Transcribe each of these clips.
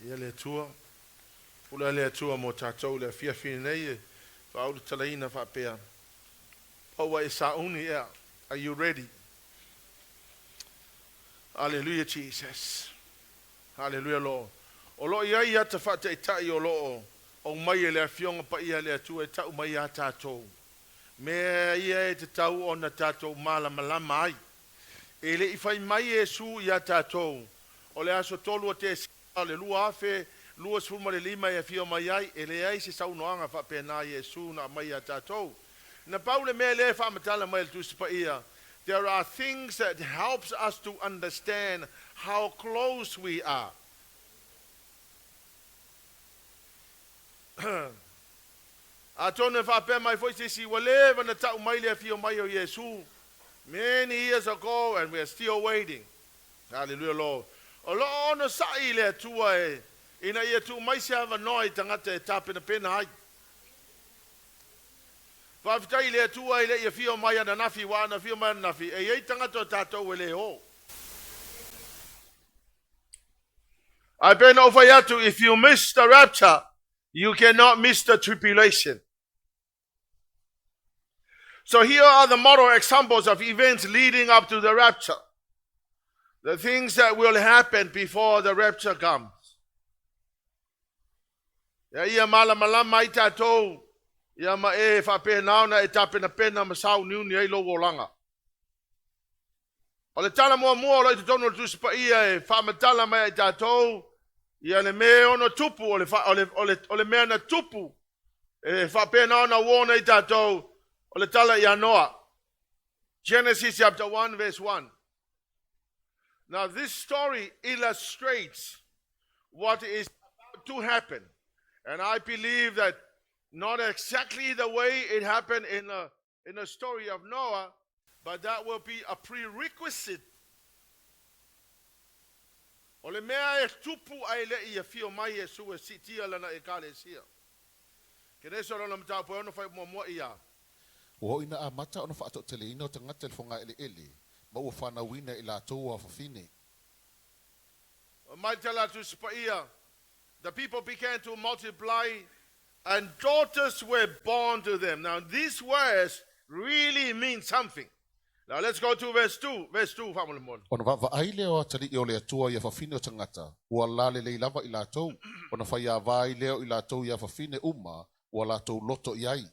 Ia le Atua, pule le Atua mo tatou le afiafi nei e faaulutalaina faapea. Po ua e sauni ea? Are you ready? Hallelujah Jesus. Hallelujah Lord. O loo i ai ata faataitai o loo aumai e le Afioga Paia a le Atua e tau mai ia tatou. Mea ia e tatau ona tatou malamalama ai. E le i fai mai Iesu ia tatou, o le aso 3 o Tesema o le 2025 e afio mai ai, e leai se saunoaga faapena a Iesu na aumai ia tatou. Na pau le mea lea e faamatala mai e le Tusi Paia, there are things that helps us to understand how close we are. Atonu e faapea mai foi se isi, ua leva na tau mai le afio mai o Iesu, many years ago and we are still waiting. Hallelujah Lord. O lo o onosai le Atua e ina ia tuu mai se avanoa i tagata e tapenapena ai. Faafetai i le Atua e le i afio mai ananafi, ua ana afio mai ananafi, e i ai tagata o tatou e le o. Ae pei ona ou fai atu, if you miss the rapture, you cannot miss the tribulation. So here are the model examples of events leading up to the rapture. The things that will happen before the rapture comes. Ia ia malamalama ai tatou, ia ma e faapena ona e tapenapena ma sauniuni ai lou olaga. O le tala muamua o lo o i totonu o le Tusi Paia e faamatala mai ai tatou, ia le mea e ono tupu, o le, o le, o le, o le mea na tupu, e faapena ona warn ai tatou, o le tala ia Noa. Genesis chapter 1 verse 1. Now this story illustrates what is about to happen. And I believe that not exactly the way it happened in the, in the story of Noah, but that will be a prerequisite. O le mea e tupu ae le i afio mai Iesu e siitia lana Ekalesia. Kenese o lona mataupu e ono fai muamua ia. Ua oo ina amata ona faatoateleina o tagata i le fogaeleele, ma ua fanauina e i latou o afafine. Mai le tala a Tusi Paia, The people began to multiply and daughters were born to them. Now these words really mean something. Now let's go to verse 2, verse 2 faamolemole. Ona vaavaai lea o atalii o le Atua i afafine o tagata, ua lalelei lava i latou, ona faiava ai lea o i latou i afafine uma ua latou loto i ai.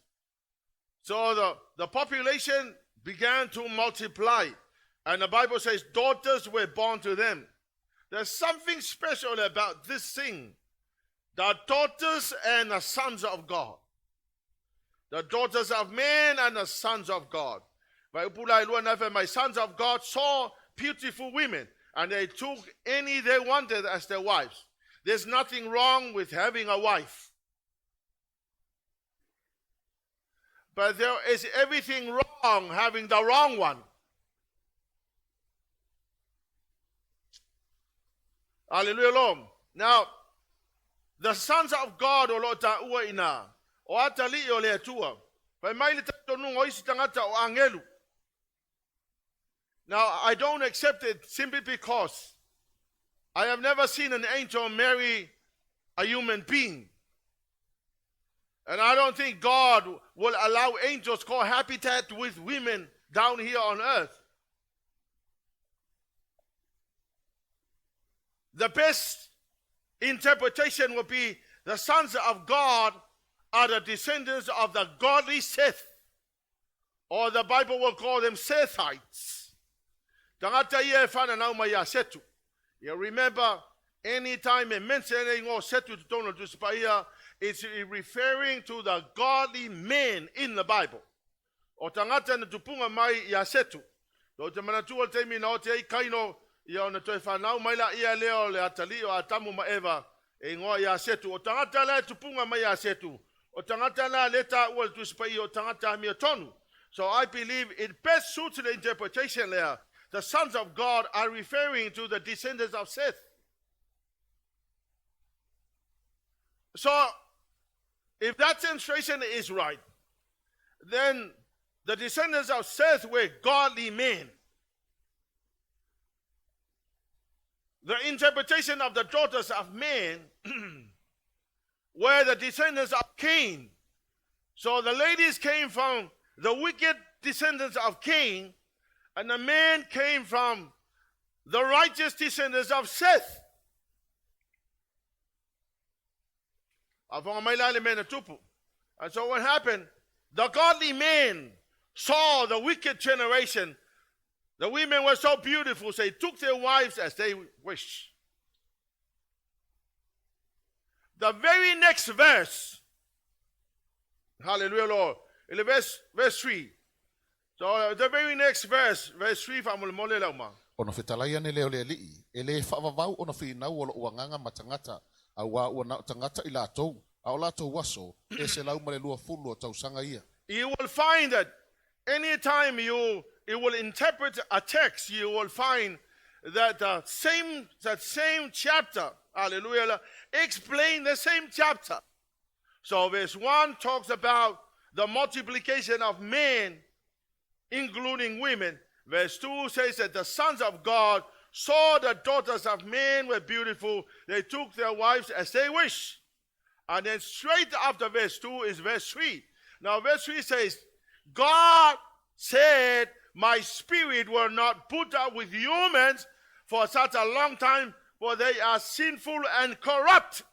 So the, the population began to multiply, and the Bible says daughters were born to them. There's something special about this thing. The daughters and the sons of God. The daughters of men and the sons of God. My sons of God saw beautiful women, and they took any they wanted as their wives. There's nothing wrong with having a wife. But there is everything wrong having the wrong one. Hallelujah, Lord. Now, the sons of God o lo o taua ina, o atalii o le Atua. Fai mai le talitonuga o isi tagata o agelu. Now, I don't accept it simply because I have never seen an angel marry a human being. And I don't think God will allow angels cohabitate with women down here on earth. The best interpretation would be the sons of God are the descendants of the godly Seth, or the Bible will call them Sethites. Tagata ia e whananau mai a Setu. You remember, anytime e mention e ingoa o Setu totonu o le Tusi Paia, it's referring to the godly men in the Bible. O tagata na tupunga mai i a Setu. Tou te manatua le taimi na oti ai Kaino ia ona toe whanau mai la ia lea o le atalii o Atamu ma Eva e ingoa ia Setu. O tagata la e tupunga mai ia Setu. O tagata la le taua le Tusi Paia o tagata amiotonu. So I believe it best suits the interpretation there. The sons of God are referring to the descendants of Seth. So, if that translation is right, then the descendants of Seth were godly men. The interpretation of the daughters of men were the descendants of Cain. So the ladies came from the wicked descendants of Cain, and the men came from the righteous descendants of Seth. And so what happened? The godly men saw the wicked generation. The women were so beautiful, so they took their wives as they wished. The very next verse, hallelujah, Lord, in the verse 3. So the very next verse, verse 3, faamolemole lau ma. Ona fetalai ane lea o le Alii, E lē faavavau ona finau o loʻu agaga ma tagata, auā ua na o tagata i latou, a o latou aso, e 120 o tausaga ia. You will find that anytime you will interpret a text, you will find that the same that same chapter, hallelujah, explain the same chapter. So verse 1 talks about the multiplication of men, including women. Verse 2 says that the sons of God saw the daughters of men were beautiful. They took their wives as they wish. And then straight after verse 2 is verse 3. Now, verse 3 says, God said, My spirit will not put up with humans for such a long time, for they are sinful and corrupt.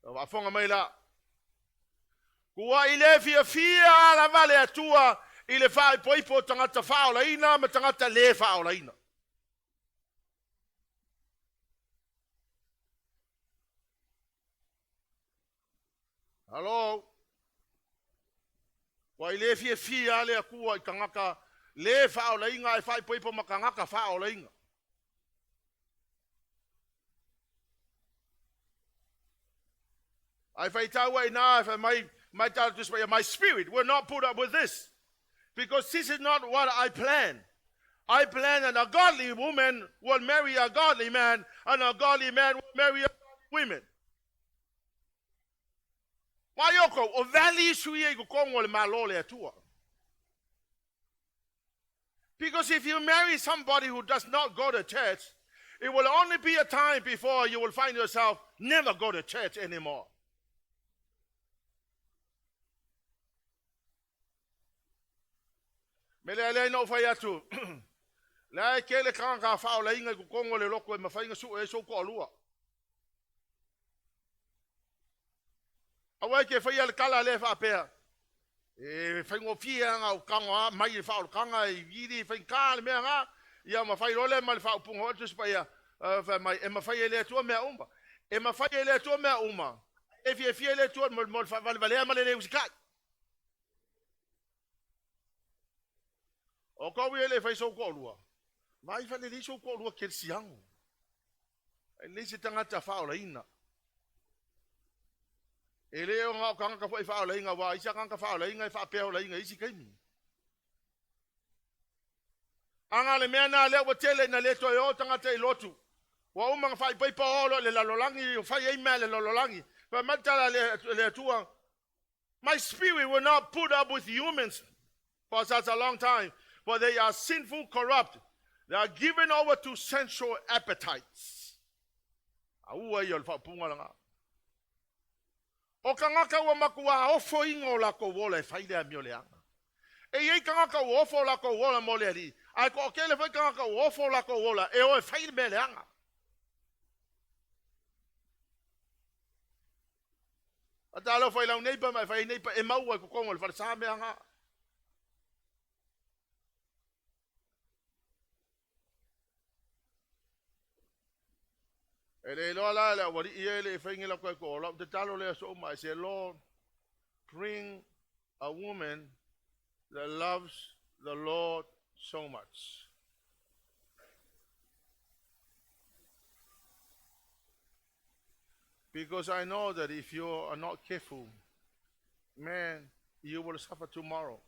Faafofoga mai la. Ua i le fiafia lava le Atua i le faaipoipo o tagata faaolaina ma tagata le faaolaina. Hello. Ua i le fiafia le Atua i tagata le faaolaina e faaipoipo ma tagata faaolaina. Ae faitau ai na fai mai mai tala Tusi Paia, my spirit will not put up with this because this is not what I plan. I plan that a godly woman will marry a godly man and a godly man will marry a godly woman. Mai oko, o vali sui e ko le malo le Atua. Because if you marry somebody who does not go to church, it will only be a time before you will find yourself never go to church anymore. Me lea lea ina ou fai atu, la e kele kanga ka whaolainga i kukongo le loko e mawhainga su e sou koalua. Aua e ke whai le kala le whaapea. E whaingofie anga o kango a mai le whaolokanga i viri whainga le mea ngā. Ia ma whai role ma le whaupunga o atu sipa ia whai mai e mawhai e le atua mea uma. E mawhai e le atua mea uma. E fia fia le atua mo mo whawalevalea ma le le usikai. O kau e le whai sou koalua. Mai whale le sou koalua ke siango. E le se tangata whaolaina. E le o ngā kanga ka whai whaolainga wā isa kanga whaolainga e whaapea olainga isi kaimi. Anga le mea nā lea ua tele na le toe o tangata i lotu. Ua uma nga whai paipa olo le lalologi, o whai ei mea le lalologi. Fa matala le Atua. My spirit will not put up with humans for such a long time, for they are sinful, corrupt. They are given over to sensual appetites. Aua ia o le whaapunga langa. O kangaka ua makua ofo inga o lako wola e whaile a mio le anga. E iei kangaka ua ofo o lako wola mo le ali. Ai ko o kele whai kangaka ua ofo o lako wola e o e whaile mea le anga. A tā lau whai lau neipa mai whai neipa e maua e kukongo le whare mea anga. E le loa la le awari i e le e whaingi lau kai ko lau te talo le aso uma. I say, Lord, bring a woman that loves the Lord so much. Because I know that if you are not careful, man, you will suffer tomorrow.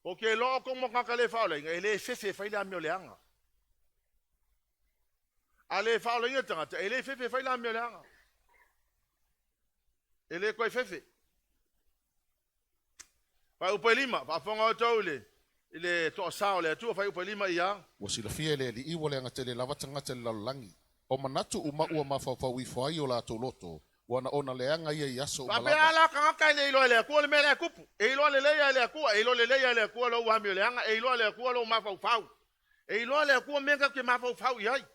O ke loa ko mo kaka le whaolenga, e le fefe whai le amio le anga. A le whaolenga tangata, e le fefe whai le amio le anga. E le koe fefe. Wha upe lima, wha whonga o taule. I le toasā o le Atua, fuaiupu e 5 ia. Ua silafia e le Alii ua leaga tele lava tagata i le lalolagi. O manatu uma ua mafaufau ifo ai o latou loto, ua na ona leaga ia i aso uma Faapea lava. a la tagata e le iloa e le Atua le mea la e tupu. E iloa lelei lava e le Atua, e iloa lelei lava e le Atua lou amioleaga, e iloa e le Atua lou mafaufau. E iloa e le Atua mea tatou te mafaufau i ai.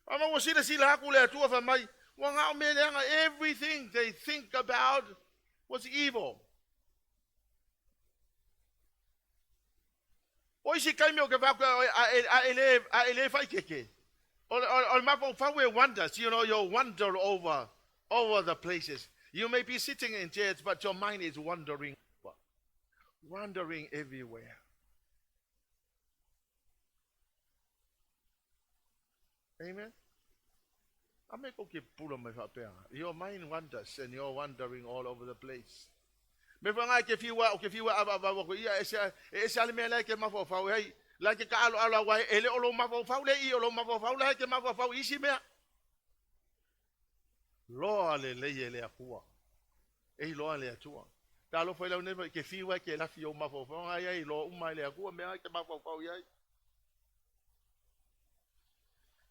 Fai mai ua silasila atu le Atua fai mai, ua na o mea leaga, everything they think about was evil. O isi taimi ou te vaai atu a e le, a e le faaeteete, o le, o le mafaufau e wonders, you know, you wonder over, over the places. You may be sitting in church, but your mind is wandering, wandering everywhere. Amen. A me ko ke pula mai faapea. Your mind wanders and you're wandering all over the place. Me whangai ke fiwa o ke fiwa ava ava ko ia e se e se ale me lai ke mafaufau hei lai ke ka alo alo wai ele o lo mafaufau le i o lo mafaufau lai ke mafaufau isi mea. Loa le lei e le akua. E iloa le Atua. Talofa i lau nei ke fiu ai ke lafi o mafaufau ai ai loa uma i le Atua mea ai ke mafaufau i ai.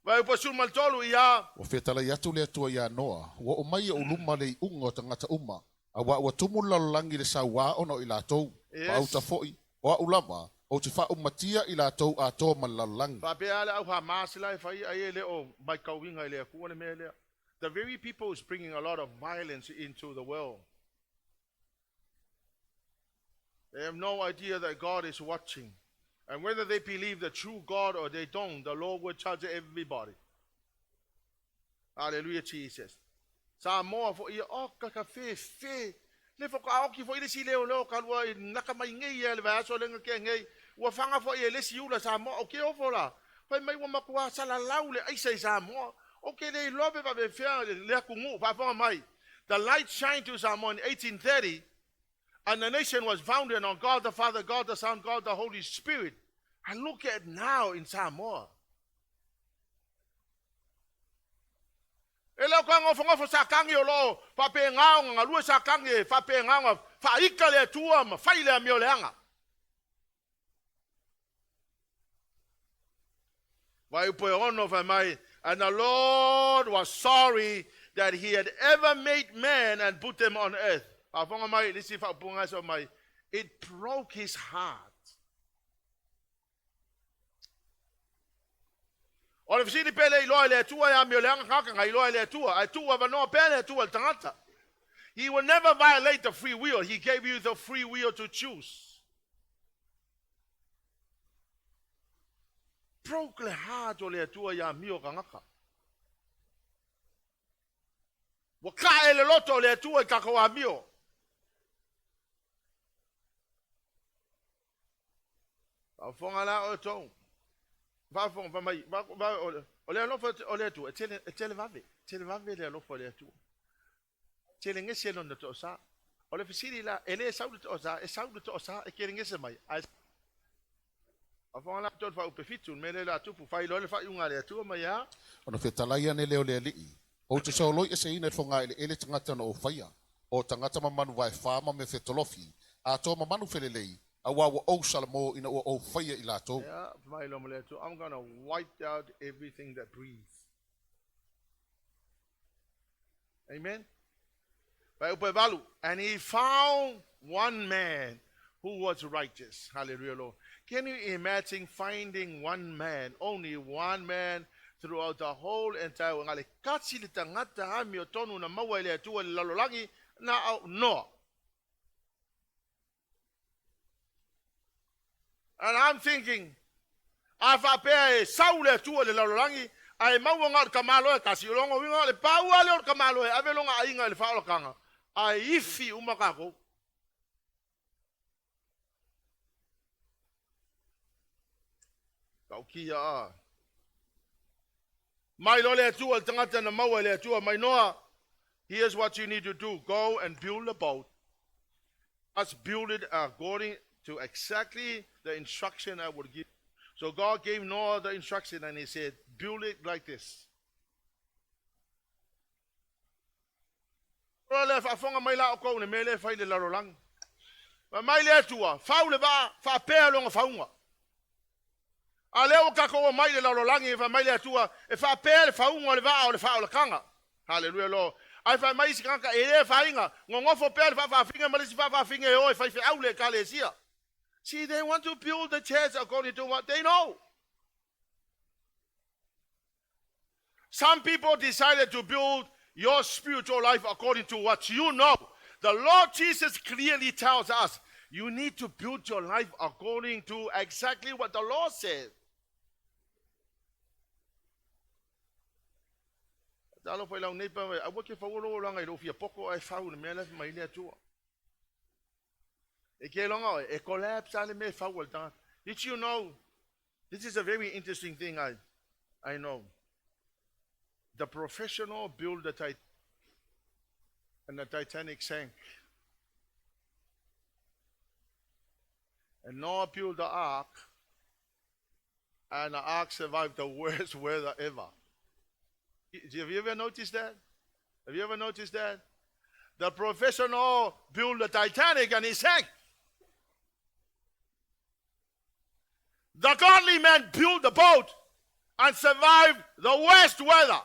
Fuaiupu 13 ia. Ua fetalai atu le Atua iā Noa, Ua oo mai i ou luma le iuga o tagata uma, auā ua tumu le lalolagi i le sauā ona o i latou, Yes. faauta foi, o a'u lava, ou te faaumatia i latou atoa ma le lalolagi. Faapea le au Hamas la e fai ai e le o maitauina i le Atua le mea lea. The very people is bringing a lot of violence into the world. They have no idea that God is watching. And whether they believe the true God or they don't, the Lord will judge everybody. Hallelujah, Jesus. Samoa fo ia o ka ka fe fe. Le fo ka oki fo ile si leo leo ka lua i naka mai ngei ia le vaiaso le ngake ngei. Ua fanga fo ia le si ula Samoa o ke ofo la. Fai mai ua matua salalau le aisa i Samoa. O ke le iloa pe faapefea le atunuu faafofoga mai. The light shined to Samoa in 1830 and the nation was founded on God the Father, God the Son, God the Holy Spirit. And look at now in Samoa. E le o ka gofogofoSatani o lo o faapena ona galue Satani e faapena ona faaita le Atua ma fai le amioleaga. Fuaiupu e 6 fai mai, And the Lord was sorry that he had ever made man and put them on earth. Faafofoga mai le isi faaupuga e mai, it broke his heart. O le fesili pe le iloa e le Atua e amioleaga tagata, na iloa e le Atua, ae tuu avanoa pea le Atua i le tagata. He will never violate the free will. He gave you the free will to choose. Broke le heart o le Atua i amio tagata. Ua kae le loto o le Atua i tatou amio. Faafofoga la outou. Faafofoga fai mai, o le alofa o le Atua, e tele, e televave, televave le alofa o le Atua. Telegese lona toasa. O le fesili la, e le sau le toasa, e sau le toasa, e telegese mai. Ae faafofoga la outou i le fuaiupu e 7, le mea lea o le a tupu, fai loa le faaiuga a le Atua mai a. Ona fetalai ane lea o le Alii, Ou te soloi eseina i le fogaeleele tagata na ou faia, o tagata ma manu vaefā ma mea fetolofi, atoa ma manu felelei, auā ua ou salamo ina ua ou faia i latou. Ia, fai mai loa ma le Atua, I'm gonna wipe out everything that breathes. Amen. Fuaiupu e 8. And he found one man who was righteous. Hallelujah, Lord. Can you imagine finding one man, only one man, throughout the whole entire world? Le tasi le tagata amiotonu na maua i le Atua i le lalolagi na o Noa. And I'm thinking, a faapea e sau le Atua i le lalolagi, ae maua na o le tamaloa e tasi, o lona uiga o le pau lava lea o le tamaloa e ave lona aiga i le faaolataga, ae ifi uma tatou. Taukia a. Mai loa le Atua i le tagata na maua e le Atua mai Noa, here's what you need to do, go and build a boat. Must build it according to exactly the instruction I would give. So God gave Noah the instruction and he said, build it like this. Ora lea faafofoga mai la outou i le mea lea e fai i le lalolagi. Fai mai le Atua, Fau le vaa, faapea lona fauga. A lea ua tatou omai i le lalolagi, fai mai le Atua, e faapea le fauga o le vaa o le faaolataga. Haleluia Lord. Ae fai mai isi tagata, e le afaina, nonofo pea le faafaafine ma le isi faafaafine e o e faifeau le Ekalesia. See, they want to build the church according to what they know. Some people decided to build your spiritual life according to what you know. The Lord Jesus clearly tells us you need to build your life according to exactly what the Lord said. Talofa i lau nei pa, aua ke faua lou olaga i lou fia poko ae fau le mea la mai le Atua. E ke longa oe, e collapse a le mea e fau le tagata. Did you know, this is a very interesting thing I know. The professional built the Titanic and the Titanic sank. And Noah built the ark, and the ark survived the worst weather ever. Have you ever noticed that? Have you ever noticed that? The professional built the Titanic and he sank. The godly man built the boat and survived the worst weather.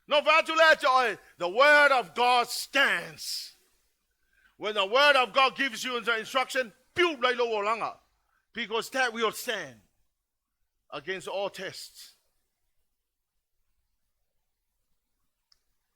No, the word of God stands. When the word of God gives you the instruction, build lai lo olanga, because that will stand against all tests.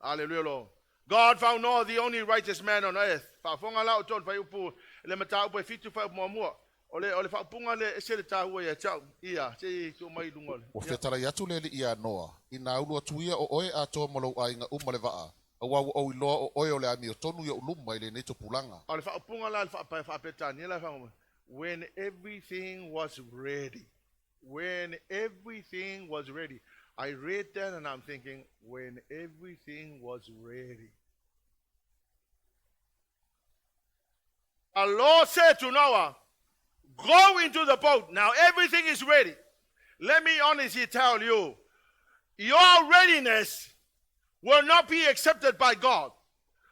Hallelujah, Lord. God found Noah the only righteous man on earth. Faafofoga la outou i le fuaiupu le mataupu e fitu fuaiupu muamua. O le, o le faaupuga lea e ese le taua ia te au. Ia, se i tuu mai i luga o le. Ua fetalai atu le Alii iā Noa, Inā ulu atu ia o oe atoa ma lou aiga uma le vaa, auā ua ou iloa o oe o le amiotonu i oʻu luma i lenei tupulaga. A o le faaupuga la a le faa-Peretania la e faaupuga mai, When everything was ready. When everything was ready. I read that and I'm thinking, when everything was ready. The Lord said to Noah, Go into the boat. Now everything is ready. Let me honestly tell you, your readiness will not be accepted by God.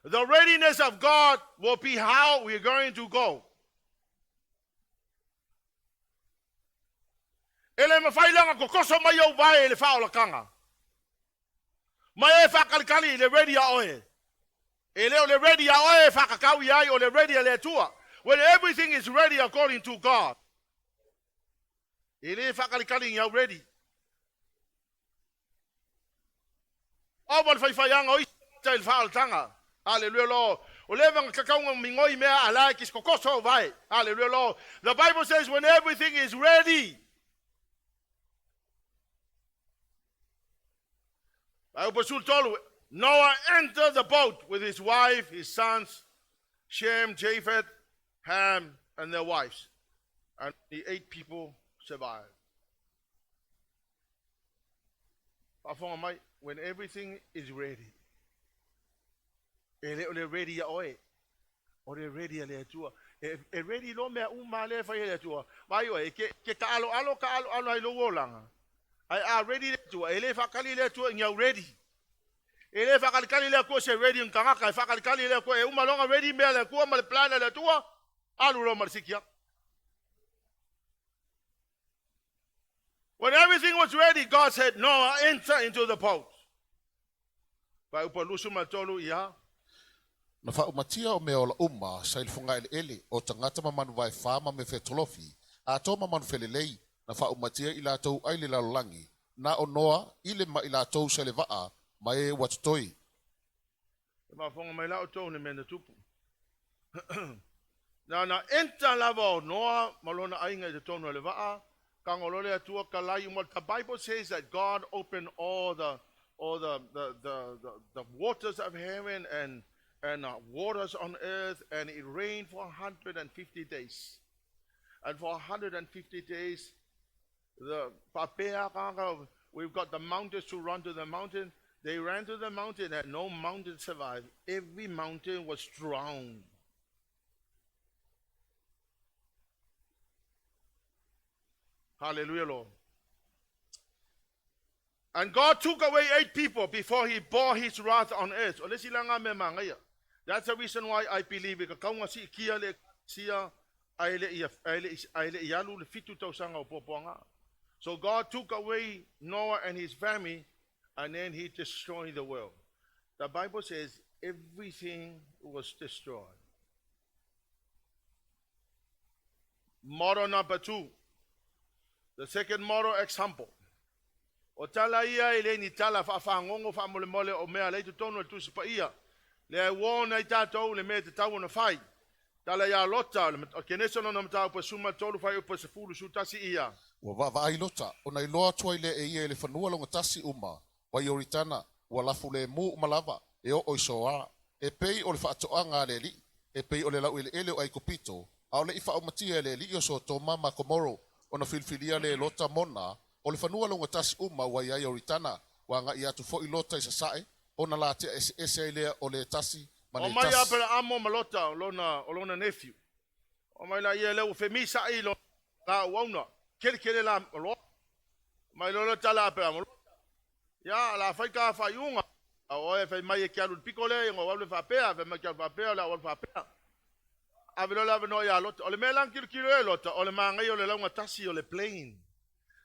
The readiness of God will be how we're going to go. E le mawhai langa kokoso mai au vae e le whaolakanga. Mai e whakalikali i le ready a oe. E le o le ready a oe e whakakau i ai o le ready a le Atua. When everything is ready according to God. E le whakalikali i au ready. Ao ma le faifaiaga o isi tagata i le faaolataga. Hallelujah Lord. O leva nga kakauga mingoi mea a lae kis kokoso au vae. Hallelujah Lord. The Bible says when everything is ready. Noah entered the boat with his wife, his sons, Shem, Japheth, Ham, and their wives. And the eight people survived. Faafofoga mai, when everything is ready. E le o le ready ia oe. O le ready a le Atua. E, e ready loa mea uma lea e fai e le Atua. Vaai oe, e ke, ke taaloalo, taaloalo ai lou olaga. Ae a ready le Atua, e le faatali le Atua ina u ready. E le faakalikali le Atua se ready ni tagata, e faakalikali le Atua, e uma loa ona ready mea a le Atua ma le plan a le Atua, alu loa ma le sikiaga. When everything was ready, God said, Noah, enter into the boat. Fuaiupu 23, ia. Na faaumatia o mea ola uma sa i le fogaeleele, o tagata ma manu vaefā ma mea featolofi, atoa ma manu felelei, na faaumatia i latou ai le lalolagi, na o Noa i le ma i latou sa i le vaa, ma e ua totoe. E faafofoga mai la outou i le mea na tupu. Na ona enter lava o Noa ma lona aiga i totonu o le vaa, tago loa le Atua talai uma. The Bible says that God opened all the all the the the the, the waters of heaven and and waters on earth and it rained for 150 days. And for 150 days the faapea kaka, we've got the mountains to run to the mountain. They ran to the mountain and no mountain survived. Every mountain was drowned. Hallelujah, Lord. And God took away eight people before he bore his wrath on earth. O le isi la ngā mea magaia. That's the reason why I believe e tatau ona siitia le Ekalesia ae le i ae le i alu le 7 tausaga o puapuaga. So God took away Noah and his family and then he destroyed the world. The Bible says everything was destroyed. Model number two. The second model example. O tala ia e le ni tala faafagogo faamolemole o mea lea i totonu o le Tusi Paia. Lea e warn ai tatou le mea e tatau ona fai. Tala ia Lota, o Kenese lona mataupu e 13 fuaiupu e 11 ia. Ua vaavaai Lota, ona iloa atu ai lea e ia i le fanua laugatasi uma, vai Ioritana, ua lafulemu uma lava, e oo i Soa, e pei o le faatoaga a le Alii, e pei o le laueleele o Aikupito, a o le i faaumatia e le Alii o Sotoma ma Komoro, ona filifilia lea e Lota mona, o le fanua laugatasi uma ua i ai Ioritana, ua agai atu foi Lota i sasae, ona latea eseese ai lea o le tasi ma le Omai tasi. Aperaamo ma Lota, o lona nephew. Omai laia lea ua femisa'i lo la auauna. Kelikele la loa. Mai loa tala Aperaamo. Ia, la fai ka faaiuga. A oe fai mai e ke alu i le piko lea, ia alu faapea, fai mai ke alu faapea, o le au alu faapea. Ave loa le avanoa ia Lota. O le mea la na tilotilo ai Lota, o le manaia o le laugatasi o le plain.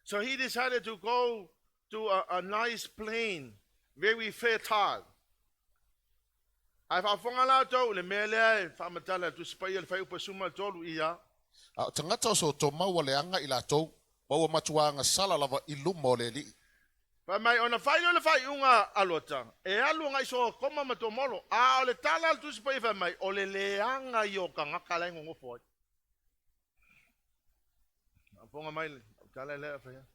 So he decided to go to a nice plain, very fertile. Ae faafofoga la outou i le mea lea e faamatala e le Tusi Paia i le fuaiupu e 13 ia. A o tagata o Sotoma ua leaga i latou, ma ua matua agasala lava i luma o le Alii. Fai mai, ona fai lea o le faaiuga a Lota, e alu agai Sotoma ma Komoro. A o le tala a le Tusi Paia fai mai, o le leaga ia o tagata la e nonofo ai. Faafofoga mai le tala lea e fai atu.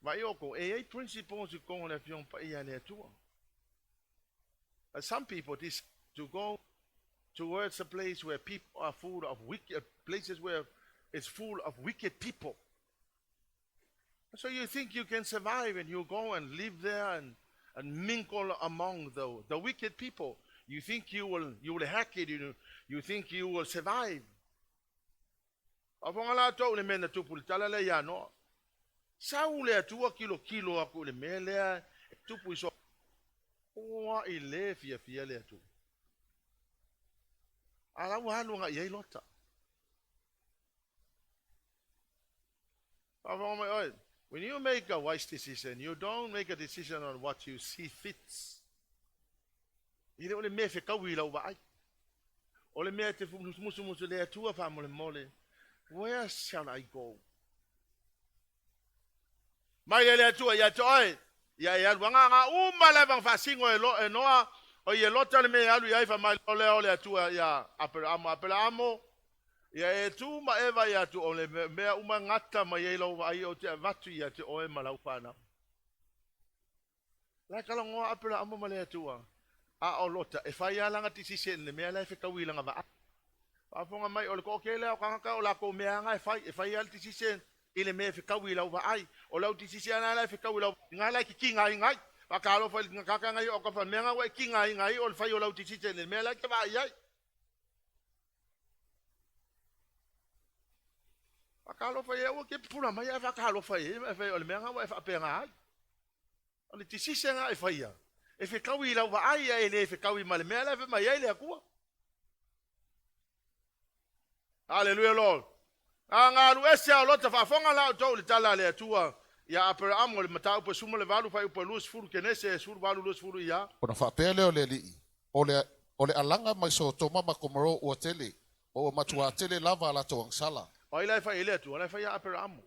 Vaai outou, e i ai principles i totonu o le Afioga Paia a le Atua. But some people decide to go towards a place where people are full of wicked, places where it's full of wicked people. So you think you can survive and you go and live there and mingle among the wicked people. You think you will hack it, you think you will survive. Faafofoga la outou le mea na tupu le tala lea ia Noa. Sau le Atua kilokilo aku i le mea lea e tupu i so oa i le fiafia le Atua. A la ua alu agai ai Lota. Faafofoga mai oe. When you make a wise decision, you don't make a decision on what you see fits. E le o le mea fekaui i lau vaai. O le mea e te musumusu le Atua faamolemole. Where shall I go? Mai le le Atua ia te oe. Ia e alu aga uma lava na faasino e, lo, e Noa. O i e Lota le mea e alu i ai fa mai o lea o le Atua ia Aperaamo. Aperaamo. Ia e tu ma eva ia atu o le mea uma gata mai ai lau vaai o te avatu ia te oe ma lau whanau. La talanoa Aperaamo ma le Atua. A o Lota, e fai lava lana decision le mea la e fekaui lana vaai. Faafofoga mai o le toatele o tagata o latou mea lava e fai, e fai lava le decision i le mea e fekaui i lau vaai. O lau decision la e fekaui i lau ngā la e kikiga ai ngai. Faatalofa i le tagata ngai o ka fa mea ua e kiga ai ngai o le fai o lau decision le mea la e te vaai ai. Faatalofa i ua ke pula mai ai faatalofa i e fai o le mea ua e faapega ai. O le decision e faia. E fekaui i lau vaai e le fekaui ma le mea la e fai mai ai le Atua. Hallelujah, Lord. A galu ese a Lota faafofoga la outou le tala a le Atua. Ia Aperamo le mataupu e 18 fuaiupu e 20 Kenese e 18 20 ia. Ona faapea lea o le Alii, o le alaga mai Sotoma ma Komoro ua tele, ma ua matua tele lava a latou agasala. O ai la e fai e le Atua, la e fai a Aperamo.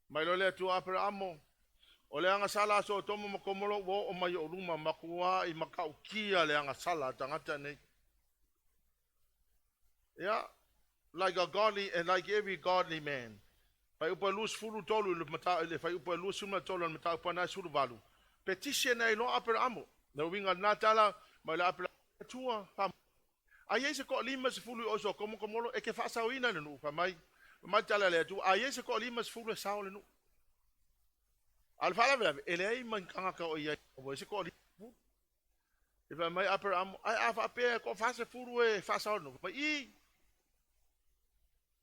Mai lo le Atua Aperamo. O le agasala a Sotoma ma Komoro ua oo mai o luma matua i matautia le agasala a tagata nei. Yeah, like a godly and like every godly man. Fuaiupu e 23 le mata le fuaiupu e 23 le mataupu na 18. Petition ai lo Aperamo. Na winga na tala mai le Aperamo tua fa a iai se 50 o so komo komolo e ke faasaoina le nuu fa mai mai tala le Atua a iai se 50 e sao le nuu. A le faalavelave e leai ma ni tagata o iai ua se 50. E fai mai Aperamo ai a faapea ko 40 e faasao le nuu. Mai i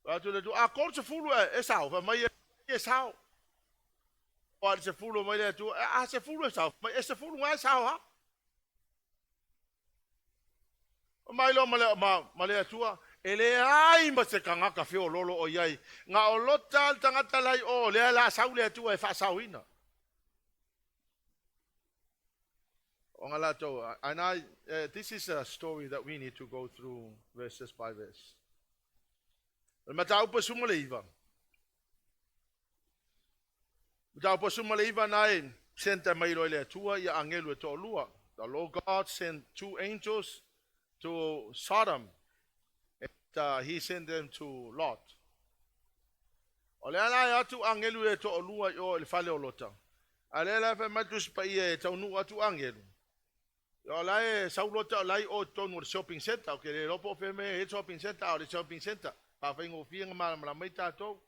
atu le Atua a 30 e sao fai mai e sao. O a le 10 mai le Atua a 10 e sao mai e 10 ngai sao ha. Mai loa ma le, ma, ma le Atua, e leai ma se tagata feoloolo o i ai. Na o Lota le tagata la i o, lea la sau le Atua e faasaoina. O latou, and I, this is a story that we need to go through verses by verse. O le mataupu 19. Mataupu 19 na e sent mai loa e le Atua ia agelu e toalua. The Lord God sent two angels to Sodom. And he sent them to Lot. O lea la e atu agelu e toalua i o i le fale o Lota. A lea la fai mai Tusi Paia e taunuu atu agelu. O la e sau Lota o la i o tonu o le shopping center. O ke le lopo fe me e shopping center o le shopping center. Faafaigofie na malamalama mai tatou.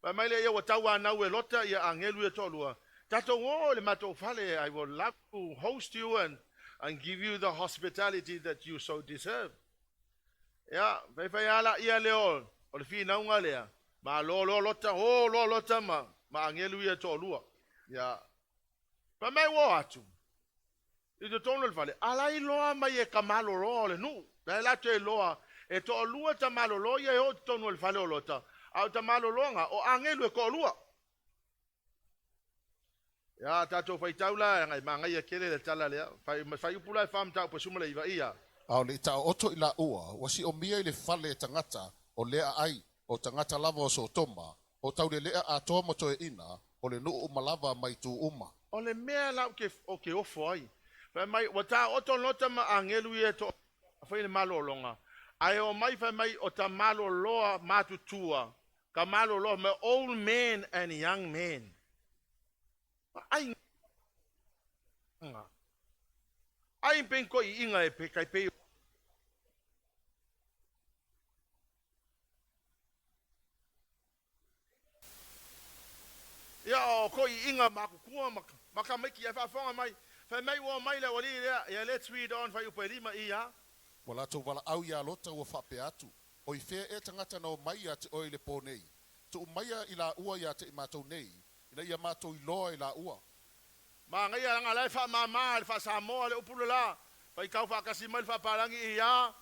Fai mai le ia ua tauanau e Lota ia agelu e toalua. Tatou o le matou fale, I will love to host you and give you the hospitality that you so deserve. Ia, fai fai ala ia leo o le finauga lea. Ma lo lo Lota, o lo Lota ma agelu ia toalua. Ia, fai mai ua atu. I totonu o le fale, ala i loa mai e ka malolo o le nuu. La la te loa, e toalua ta malolo ia e o totonu o le fale o Lota. A o ta malologa, o agelu e toalua. Ia, tatou faitau la, ngai mangai a kele le tala lea. Fai, fai upu la e whamtau pa suma le iwa ia. A o le i taoto i laua, ua siomia i le fale e tagata, o lea ai, o tagata lava o Sotoma, o taulelea atoa ma toeaiina, o le nuu uma lava mai itu uma. O le mea la o ke ofo ai. Fai mai, ua taoto Lota ma agelu ia to fai le malologa. Ae o mai fai mai o ta maloloa matutua. Ka maloloa me old men and young men. Ai nga. Ai pen ko i inga e pe kai pe. Ia o ko i inga makukua maka mai ki e whaafonga mai. Fai mai ua mai le wali lea. Ia let's read on fai upe lima ia. Ua latou valaau iā Lota ua faapea atu, O i fea ea tagata na omai ia te oe i le pō nei? Tuu maia i laua ia te i matou nei, ina ia matou iloa i laua. Manaia langa la e faamāmā le faa-Samoa le upu le la. Faitau faatasi mai le faapalagi ia.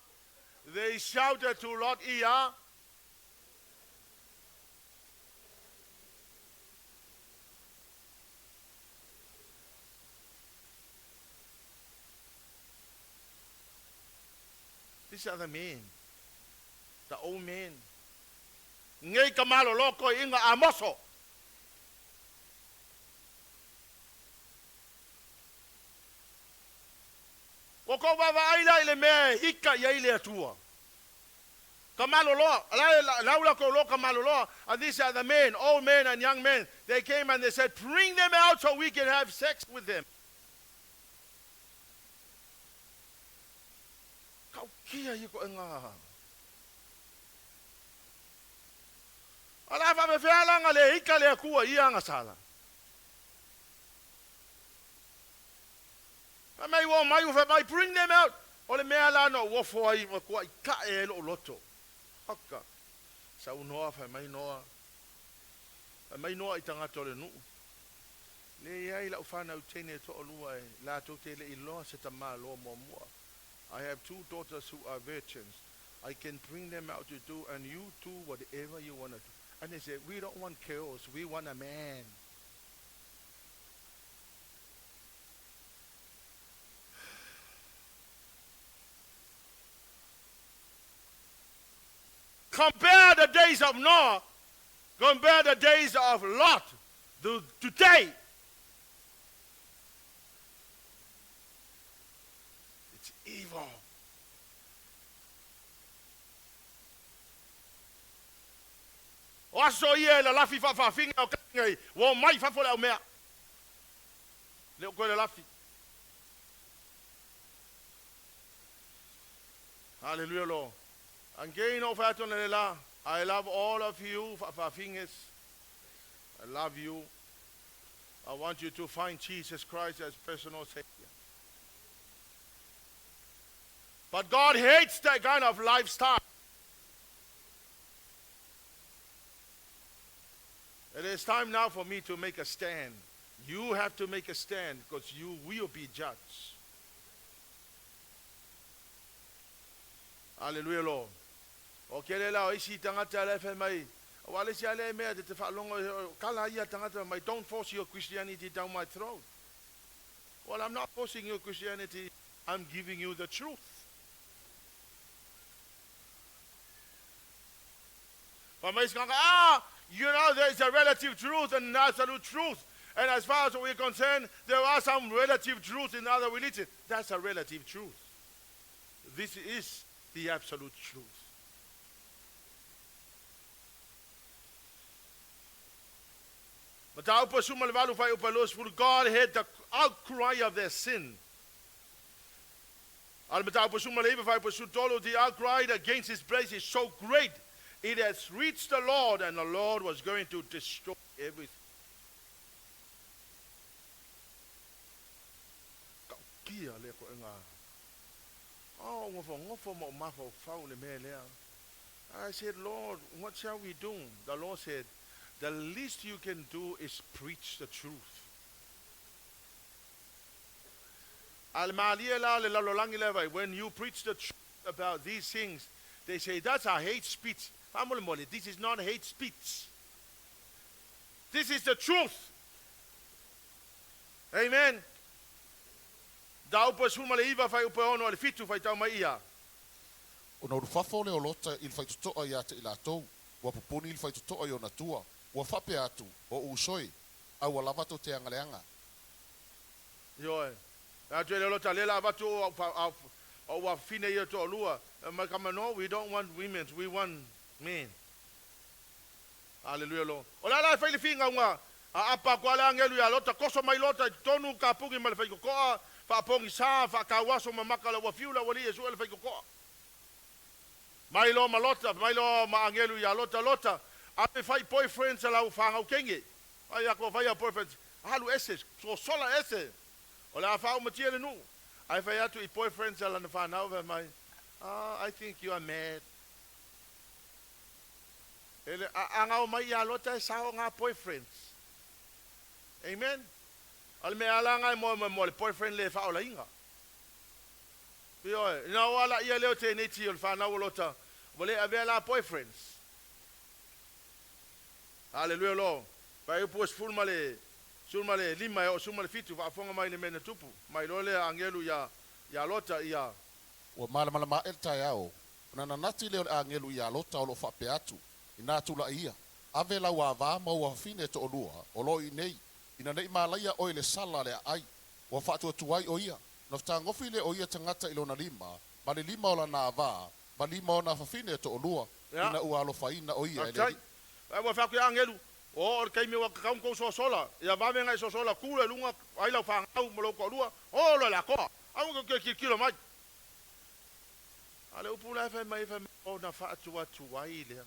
They shouted to Lot ia. These are the men. The old men. Ngei ka malolo ko inga amoso. Ua kou vaavaai la i le mea e hika i ai le Atua. Ka maloloa, lau la kou lo ka maloloa. And these are the men, old men and young men. They came and they said, bring them out so we can have sex with them. Kau kia i ko nga. Ala fa me fea nga le hika le akua ia nga sala. Fa mai o mai o fa mai, bring them out. O le mea la no wo ai ma kua i ka e lo loto. Haka. Sa unoa fa mai noa. Fa mai noa i tangata o le nuu. Le iai lau whanau teine to olua e la tau te le iloa se ta malo mua mua. I have two daughters who are virgins. I can bring them out to do, and you do whatever you want to do. And they said, we don't want chaos, we want a man. Compare the days of Noah, compare the days of Lot to today. It's evil. O aso ia e la lafi whawhawhinga o kangai, o mai whawhole au mea. Le o koe le lafi. Hallelujah, Lord. Again, o whaatona le la, I love all of you, whawhawhinges. I love you. I want you to find Jesus Christ as personal Savior. But God hates that kind of lifestyle. It is time now for me to make a stand. You have to make a stand because you will be judged. Aleluia Lord. O kele la o isi tagata la e fai mai, aua le isi a lea mea te te faalogo kala ia tagata mai, don't force your Christianity down my throat. Well, I'm not forcing your Christianity, I'm giving you the truth. Fai mai isi tagata, ah, you know there is a relative truth and an absolute truth. And as far as we're concerned, there are some relative truths in other religions. That's a relative truth. This is the absolute truth. Mataupu 18 fuaiupu 20, God heard the outcry of their sin. A le mataupu 19 fuaiupu 13, the outcry against his place is so great, it has reached the Lord, and the Lord was going to destroy everything. Kia le ko ngā. Oh, ngofo ngofo ma o mafaufau le mea lea. I said, Lord, what shall we do? The Lord said, the least you can do is preach the truth. A le malie la le lalolagi le vai, when you preach the truth about these things, they say, that's a hate speech. Faamolemole, this is not hate speech. This is the truth. Amen. Mataupu 19 fuaiupu 6 i le 7 faitau mai ia. Ona ulufafo lea o Lota i le faitotoa ia te i latou, ua pupuni le faitotoa i ona tua, ua faapea atu, O uso e, aua lava tou te agaleaga. Ioe. Atu e le Lota le la avatu o ua fine ia toalua. Mai kama no, we don't want women, we want men. Hallelujah Lord. O la la e fai le figauga a apa atu a le agelu ia Lota, koso mai Lota i totonu kapugi ma le faitotoa, faapogisa, faatauaso ma maka le ua fiu le aualii e sue le faitotoa. Mai loa ma Lota, mai loa ma agelu ia Lota, Lota, ave fai boyfriends a lau fanau kenge. Ai ako fai a boyfriends, alu ese, so sola ese. O le a faaumatia le nuu. Ai fai atu i boyfriends a lana fanau fai mai, ah, I think you are mad. Ele a agao mai ia Lota e sao ngā boyfriends. Amen. O le mea ala ngai mo mo le boyfriend le whaolainga. Ioe, ina o ala ia leo tēnei ti o le whanau o Lota, wa le avea la boyfriends. Hallelujah Lord. Fuaiupu 15 e o 17 faafofoga mai le mea na tupu. Mai loa le angelu ia, ia Lota ia. Ua malamalama aʻe le taeao, ona nanati lea o le agelu iā Lota o loo faapea atu, Inā tulaʻi ia, ave lau avā ma ou afafine e toalua o loo i inei, ina nei malaia oe i le sala le aai, ua faatuatuai o ia, ona fetagofi lea o ia tagata i lona lima, ma le lima o lana avā, ma lima o ona afafine e toalua, Ia. ina ua alofaina o ia e le Faafetai. Alii. Ai ua fai atu ia angelu, o o le taimi ua tatau ona tou sosola, ia vave ona e sosola, tu le luga ai lau fanau ma lou toalua, o loa le atoa. Aua tou te tilotilo mai. A le upu la e fai mai, fai mai, ona faatuatuai lea.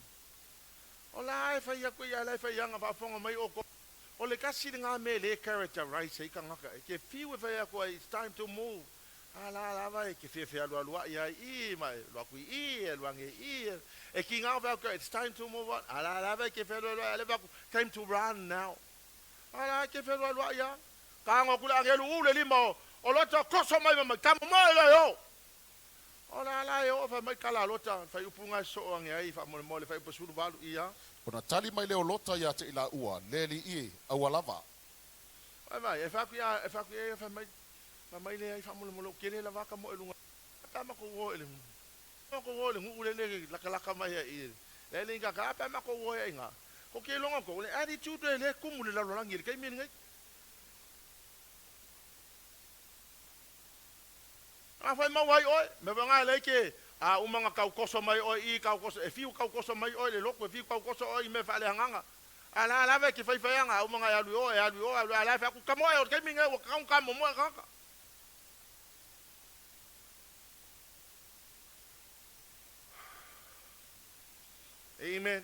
O la e fai atu ia la e fai anga faafofoga mai outou. O le tasi lena mea e le characterize ai tagata. E te fiu e fai atu ai, it's time to move. A la lava e te fia fealualuai ai i, ma e alu atu i i, e alu ane i i. E kiga fai atu, it's time to move on. A la lava e te fealualuai, a le fai atu, time to run now. A la e te fealualuai a. Ka ago atu le agelu u le lima o, o Lota koso mai mai, tamo mai le o. O la la e oo fai mai kala Lota, fai upu ngai soo ange ai, faamolemole, fai upu 18 ia. Ona tali mai lea o Lota ia te i laua, Le alii e, aua lava. Fai mai, e fai atu ia, e fai atu ia, fai mai, fai mai le ai faamolemole, o tele lava ka mo e lunga. Pa makou o i le, makou o i le nuu le le lakalaka mai ai i, le le ka pa makou o ai nga. Ko ke longa ko le attitude e le kumu le lalolagi i le taimi lenei. A fai mau ai oe, me wanga le ke a umanga kau koso mai oe i kau koso e fiu kau koso mai oe le loko e fiu kau koso oe i me whaale hanganga. A la lava ke whai whai anga umanga e alu oe, e alu oe, alu a la wha ku kamo e o te minga ua kau ka mo moe kaka. Amen.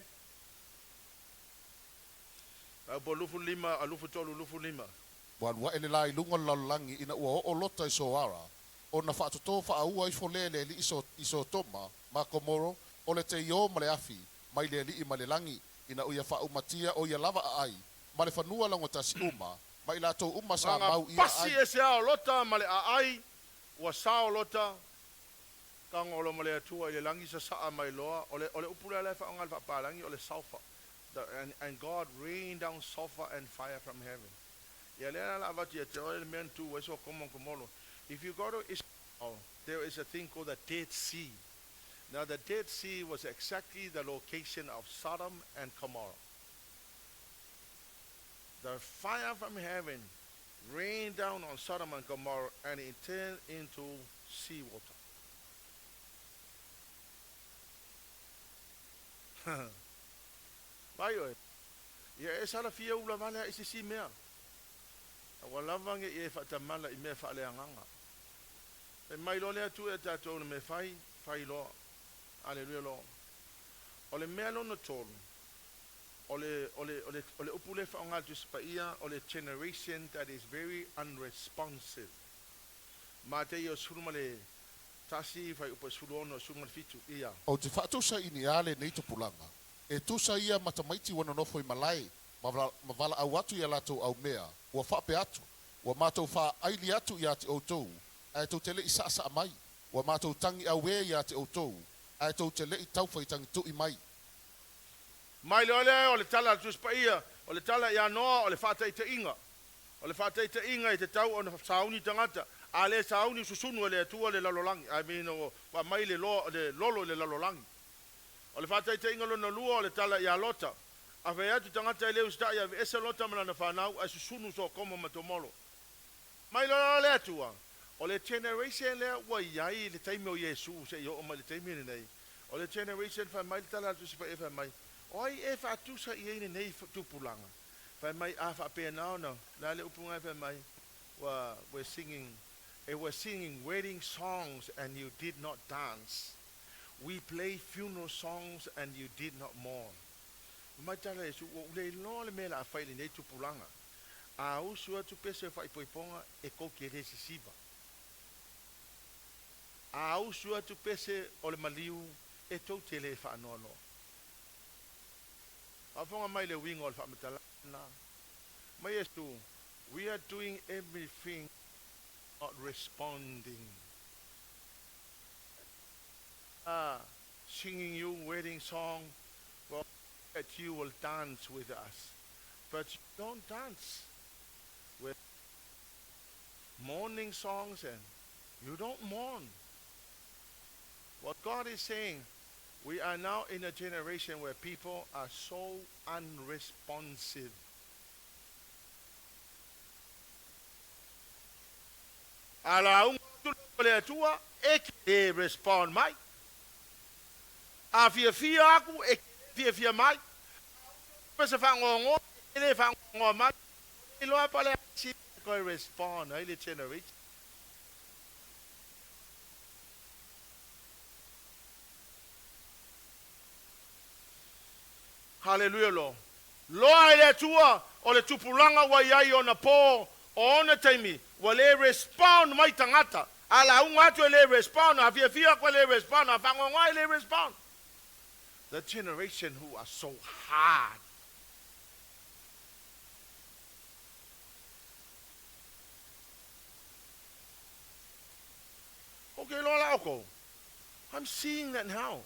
Au po 25, a 23, 25. Ua alu aʻe le lā i luga o le lalolagi ina ua oo Lota i Soara, ona faatotō faaua ifo lea e le Alii i Sotoma ma Komoro, o le teiō ma le afi, mai le Alii mai le lagi, ina ia faaumatia o ia lava aai, ma le fanua laugataasi uma, ma i latou uma sa Aga mau ia pasi aai. e se ao Lota ma le aai, ua sao Lota. Tagolo ma le Atua i le lagi sasaa mai loa, o le, o le upu lea la e faaaoga i le faapalagi o le sulfur. The, and, and God rained down sulfur and fire from heaven. Ia lea la la avatu ia te oe le mea na tu ai Sokoma ma Komoro. If you go to Israel, there is a thing called the Dead Sea. Now the Dead Sea was exactly the location of Sodom and Gomorrah. The fire from heaven rained down on Sodom and Gomorrah and it turned into seawater. Vai oe. Ia e salafia ula vale a i se isi mea. Ua lava nge i e faatamala i mea faaleagaga. Fai mai loa le Atua ia tatou le mea fai, fai loa. Aleluia Lord. O le mea lona tolu, o le, o le, o le, o le upu lea e faaaoga e le Tusi Paia, o le generation that is very unresponsive. Mateio 11, fuaiupu 16, 17, ia. Ou te faatusa i ni a lenei tupulaga, e tusa ia ma tamaiti ua nonofo i malae, ma, ma valaau atu i a latou aumea, ua faapea atu, Ua matou faaili atu ia te outou, ae tou te le i saasaa mai, ua matou tagi auē ia te outou, ae tou te le i taufai tagituʻi mai. Mai loa lea o le tala a le Tusi Paia, o le tala ia Noa o le faataitaiga. O le faataitaiga e tatau ona sauni tagata, a le sauni susunu e le Atua le lalolagi, I mean ua aumai le loa, le lolo i le lalolagi. O le faataitaiga lona lua o le tala ia Lota, a fai atu tagata e le usitai aveese Lota ma lana fanau ae susunu Sokoma ma Tomolo. Mai loa le Atua, o le generation lea ua i ai i le taimi o Iesu seia oo mai i le taimi lenei, o le generation fai mai le tala a le Tusi Paia fai mai, O ai e faatusa i ai lenei tupulaga? Fai mai, a faapena ona, o le a le upu lena fai mai, ua, we're singing, eh, we're singing wedding songs and you did not dance. We play funeral songs and you did not mourn. Fai mai tala a Iesu, ua ou le iloa le mea o le a fai i lenei tupulaga. A usu atu pese o faaipoipoga e kou te le sisiva. A usu atu pese o le maliu e tou te le faanoanoa. Faafofoga mai le uiga o le faamatalaga lena. Mai Iesu, We are doing everything not responding. Ah, singing you wedding song, well, that you will dance with us. But you don't dance with mourning songs and you don't mourn. What God is saying, we are now in a generation where people are so unresponsive. A lauga atu loa le Atua, e te le respond mai. A fiafia aku, e te le fiafia mai. A usu atu se fagoagoa, e te le fagoagoa mai. Ua le iloa pa le a isi e toe respond ai le generation. Haleluia lo. Loa e le Atua o le tupulaga ua i ai ona po o ona taimi ua le respond mai tagata. A lauga atu e le respond, a fiafia aku e le respond, a fagoagoa e le respond. The generation who are so hard. Okay, loa la oukou. I'm seeing that now.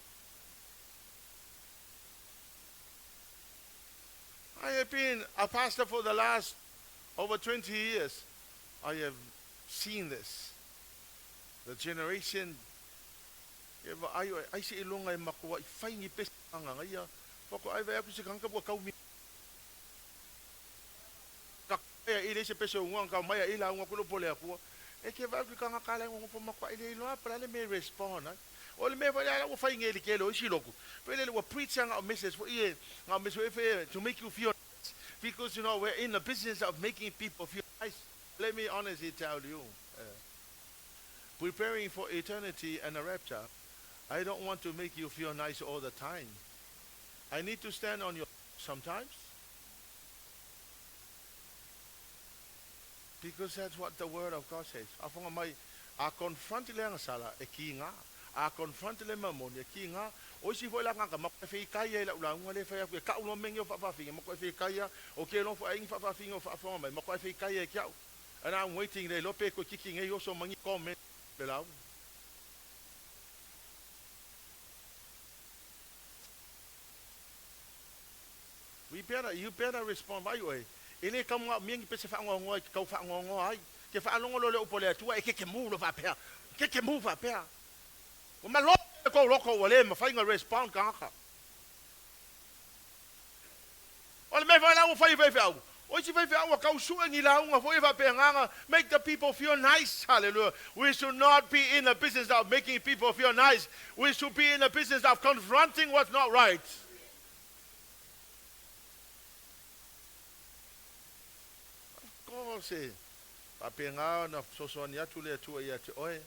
I have been a pastor for the last over 20 years. I have seen this. The generation e vaai oe, ai seiloga e makuaʻi fai ni pese agaga ia, faatoa e vaai atu se tagata ua tau ka mai ai leai se pese o uga na tau mai ai lauga atu le upu a le Atua. E te vaai atu i tagata la e nonofo makuaʻi le iloa po o le a le mea e respond ai. O le mea foi lea la ua fai nei i le tele o isi lotu, foi lele ua preach lava na o message foi ia, na o message foi ia to make you feel nice because you know we're in the business of making people feel nice. Let me honestly tell you, preparing for eternity and the rapture, I don't want to make you feel nice all the time. I need to stand on your sometimes. Because that's what the word of God says. Afonga mai, a confront le agasala e ki ngā. A confront le mamoni e ki ngā. O isi foi la ngaka ma koe whikai ai lau lauga le whai aku e kau loa mengi o whaawhawhinga ma koe whikai a o ke loa whaingi whaawhawhinga o whaafonga mai ma koe whikai ai ki au. And I'm waiting le lope koe kiki ngei oso mangi comment le lauga. We better, you better respond. Vai oe. E le kau mga miangi pese whaangoangoa i te kau whaangoangoa ai. Ke whaalongo lo le upo le atua e ke ke mu lo whapea. Ke ke mu whapea. Ua malo le kou loko ua le mawhainga respond ka haka. O le mea whae ua whai whai O isi whai whai kau sue ni launga fo e whapea nganga. Make the people feel nice. Hallelujah. We should not be in the business of making people feel nice. We should be in the business of confronting what's not right. Of course, whapea ngā na sosoani atu le atua ia te oe.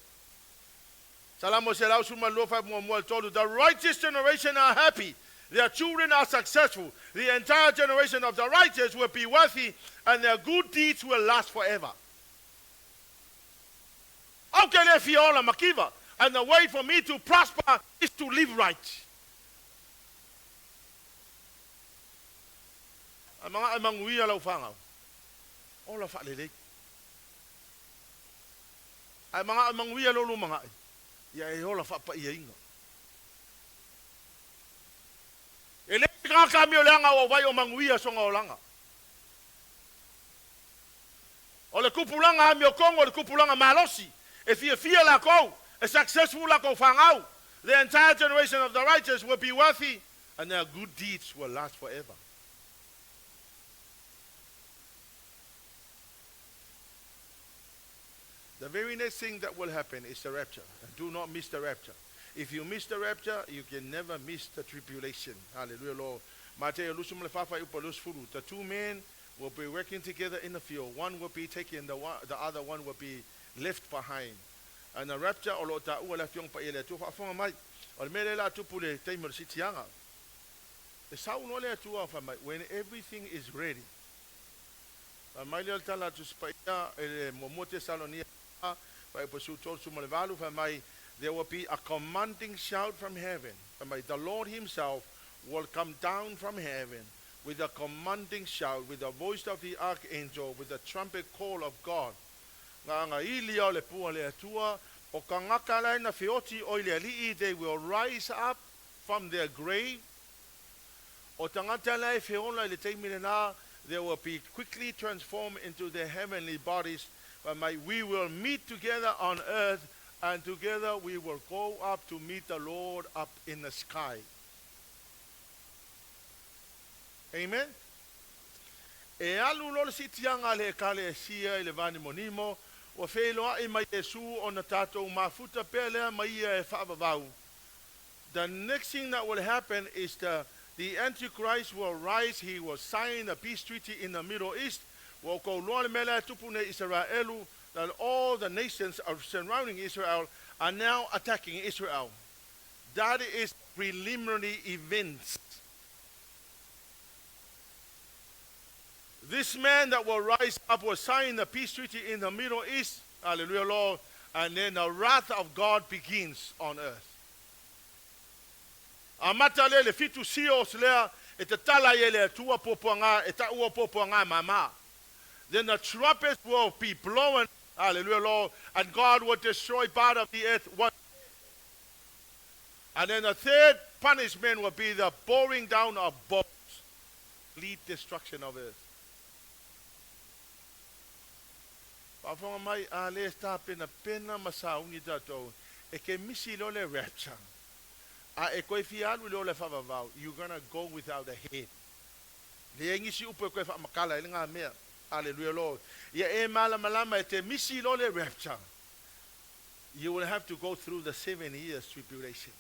Salamo se lau suma lofa mua mua tolu. The righteous generation are happy. Their children are successful. The entire generation of the righteous will be wealthy, and their good deeds will last forever. Okay, le fiola makiva. And the way for me to prosper is to live right. Amanga amanguia lau whangau. Ola whalele. Ai manga amanguia lo lu manga. Ia e ola whapa ia inga. E le ngā kami o leanga o vai o manguia songa o langa. O le kupulanga ami o Kongo, o le kupulanga malosi. E fia fia la kou, e successful la kou whangau. The entire generation of the righteous will be wealthy, and their good deeds will last forever. The very next thing that will happen is the rapture. And do not miss the rapture. If you miss the rapture, you can never miss the tribulation. Hallelujah, Lord. The two men will be working together in the field. One will be taken, the other one will be left behind. And the rapture, o lo ta'ua la fiong pa ele atu whaafonga mai. O le mele la tupu le teimur sitianga. E sau no le atua wha mai. When everything is ready. Mai le tala tu spaia ele momote salonia. There will be a commanding shout from heaven. The Lord himself will come down from heaven with a commanding shout, with the voice of the archangel, with the trumpet call of God. Ngā ngā ili o le pua le atua, o ka ngaka lai na whioti o ile ali'i, they will rise up from their grave. O tangata lai whiola i le teimile nā, they will be quickly transformed into their heavenly bodies. But we will meet together on earth, and together we will go up to meet the Lord up in the sky. Amen. E alu lolo si tianga le kale e sia i le vani monimo, wa wheeloa i mai Yesu o na tātou mafuta pēlea mai ia e whaavavau. The next thing that will happen is the Antichrist will rise. He will sign a peace treaty in the Middle East. Wa ko loa le mele tupune Israelu, that all the nations are surrounding Israel are now attacking Israel. That is preliminary events. This man that will rise up will sign the peace treaty in the Middle East. Hallelujah, Lord. And then the wrath of God begins on earth. Amata le le fitu sios lea, e te tala ye le tua popoanga, e ta ua popoanga mama. Then the trumpets will be blowing, hallelujah, Lord, and God will destroy part of the earth. And then the third punishment will be the pouring down of bombs, complete destruction of earth. Whafonga mai a le sta pena pena masaungi tātou, e ke misi lo le rapture. A e koe fialu lo le whavavau, you're gonna go without a head. Le engisi upo e koe whamakala e le ngā mea. Hallelujah, Lord. Ia e malamalama e te misi lo le rapture. You will have to go through the 7 years tribulation.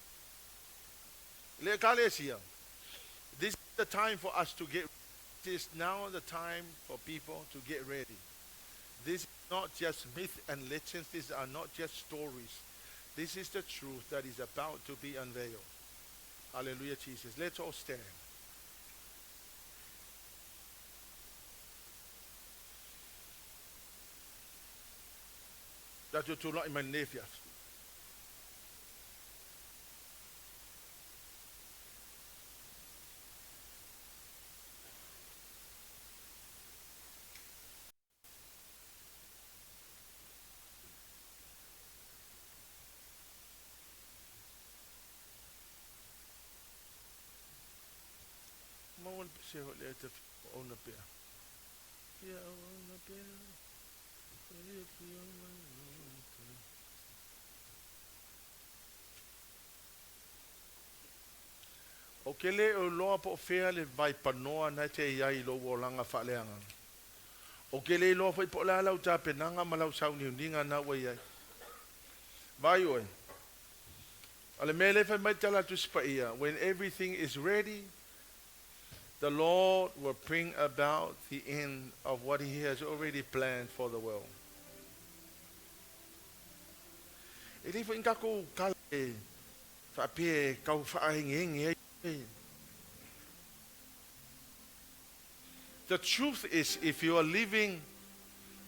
Le kalesia. This is the time for us to get ready. It is now the time for people to get ready. This is not just myth and legends. These are not just stories. This is the truth that is about to be unveiled. Hallelujah, Jesus. Let's all stand. That you do not in my nephew. le pese foi lea e te fia auauna pea. Fia auauna pea, e fia auauna pea. Ou te le o iloa po o fea le vaipanoa na e te i ai i lou olaga faaleagaga. Ou te le iloa foi po o le a lau tapenaga ma lau sauniuniga na ua i ai. Vaai oe. O le mea lea e fai mai le Tala a le Tusi Paia, When everything is ready, the Lord will bring about the end of what he has already planned for the world. E le foi ni tatou tala e faapea e tau faaegeege ai. The truth is if you are living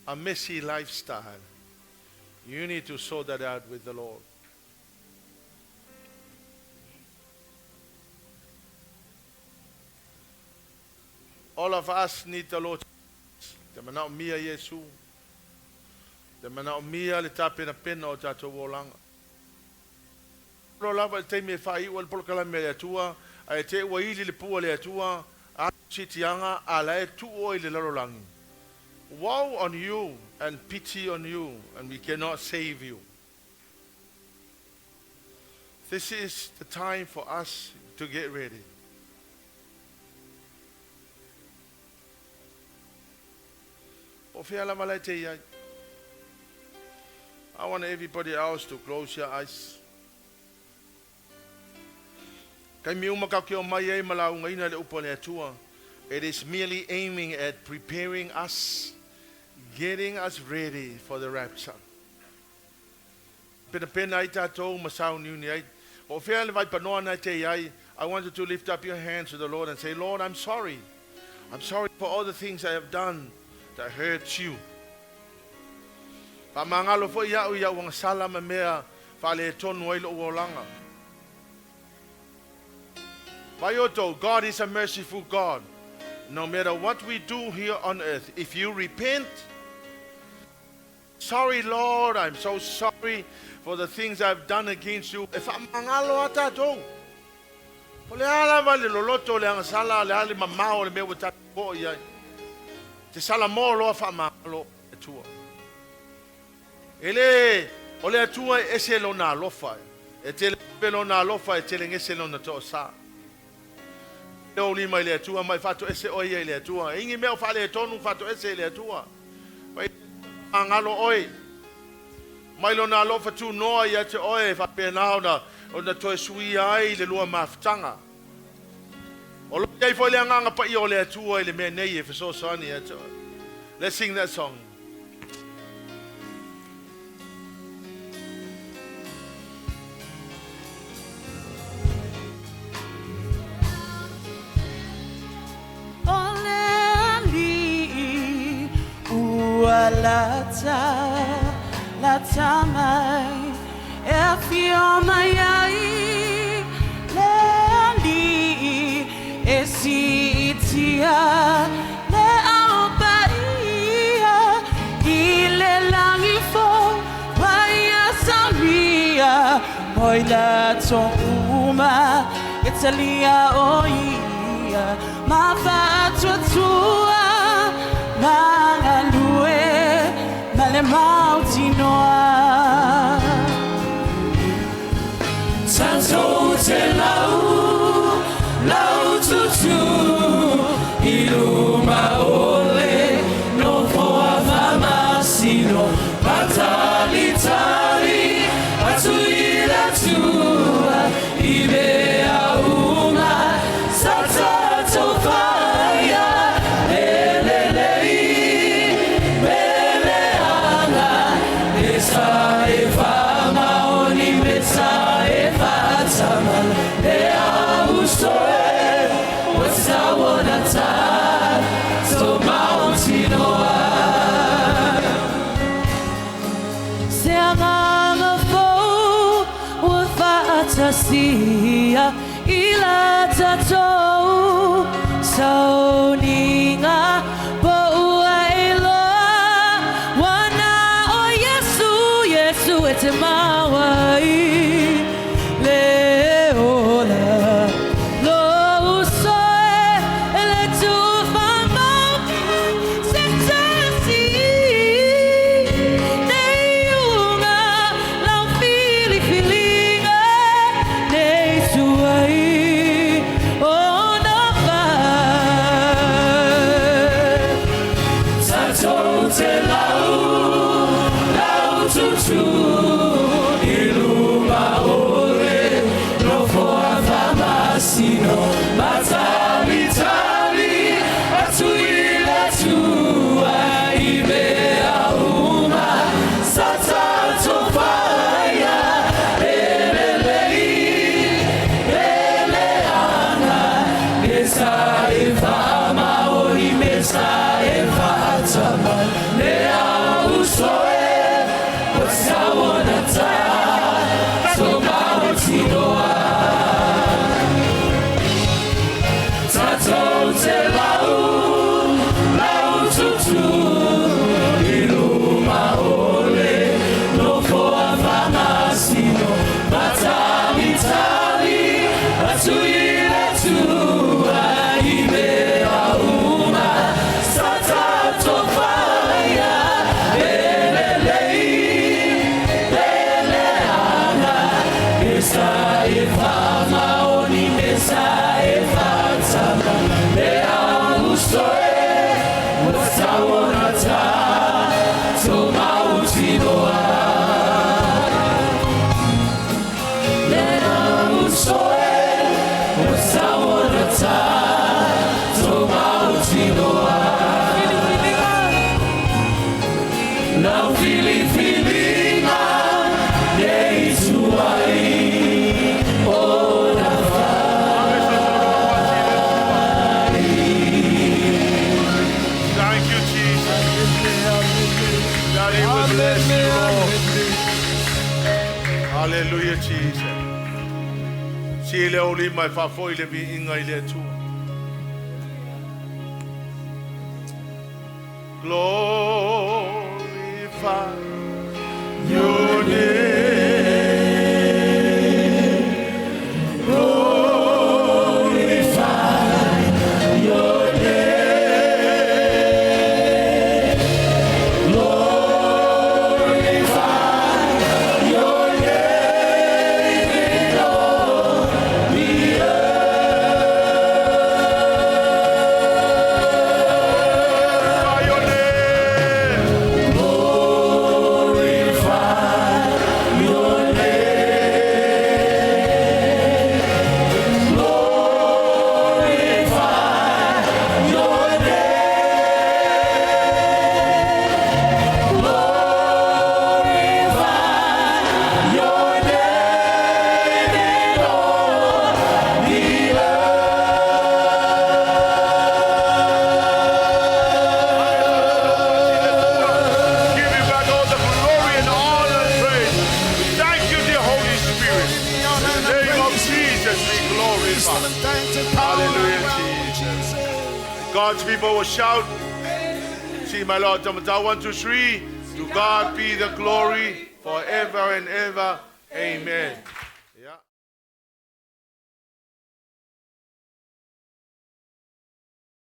a messy lifestyle, you need to sort that out with the Lord. All of us need the Lord. Te manaomia Iesu. Te manaomia le tapenapena o tatou olaga. Loa lava i le taimi e faaiu ai le polokalame a le Atua, ae te i ua ili le pua a le Atua, alu siitiaga, a la e tuu oe i le lalolagi. Woe on you and pity on you and we cannot save you. This is the time for us to get ready. Po o fea lava la e te i ai. I want everybody else to close your eyes. Taimi uma tatou te omai ai ma laugaina le upu a le Atua, it is merely aiming at preparing us, getting us ready for the rapture. Penapena ai tatou ma sauniuni ai. Po o fea le vaipanoa na e te i ai, I want you to lift up your hands to the Lord and say, Lord, I'm sorry. I'm sorry for all the things I have done that hurt you. Faamagalo foi au i au agasala ma mea faaletonu ai lou olaga. Vai outou, God is a merciful God. No matter what we do here on earth, if you repent, Sorry Lord, I'm so sorry for the things I've done against you. E faamagalo a tatou. Po o le a lava le loloto o le agasala, o le a le mamao o le mea ua tatou oo i ai. Te salamo loa faamagalo le Atua. E le o le Atua e ese lona alofa. E tele lona alofa, e tele gese lona toasa. E ou lima i le Atua, mai faatoese oe ia i le Atua. E ingi mea o faaletonu, faatoese i le Atua. Mai faamagalo oe. Mai lona alofa tunoa ia te oe, e faapena ona ona toe suia ai le lua mafutaga. O lo o i ai foi le Agaga Paia o le Atua i le mea nei e fesoasoani ia te oe. Let's sing that song. O le alii ua lata, lata mai, e afio mai ai le alii e siitia le ao paia i le lagi fou paia saunia mo i latou uma e talia o ia ma faatuatua ma galue ma le mautinoa. Tatou te lau, lau tutu i luma o le nofoa faamasino Matalitali atu i le Atua i mea uma sa tatou faia le lelei me le leaga me sa e faamaoni me sa e faatamala le auso e ua tatau ona tatou mautinoa. Se agaga fou ua faatasia i la tatou sauniga po ua iloa ua na o Iesu, Iesu e te mau ai le ola. Lou uso e le Thank you, Jesus. Daddy, we bless you, Lord. Hallelujah, Jesus. Si le o lima e faafoi le viiga i le Atua. Glorify your name. Glorify your name. Glorify your name in all the earth. Your name. Glorify your name. Glorify your name. Glorify your name in all the earth. Give you back all the glory and honor and praise. Thank you, dear Holy Spirit. In the name of Jesus, we glorify. Hallelujah, Jesus. God's people will shout. See, my Lord, 1, 2, 3. To God be the glory forever and ever. Amen.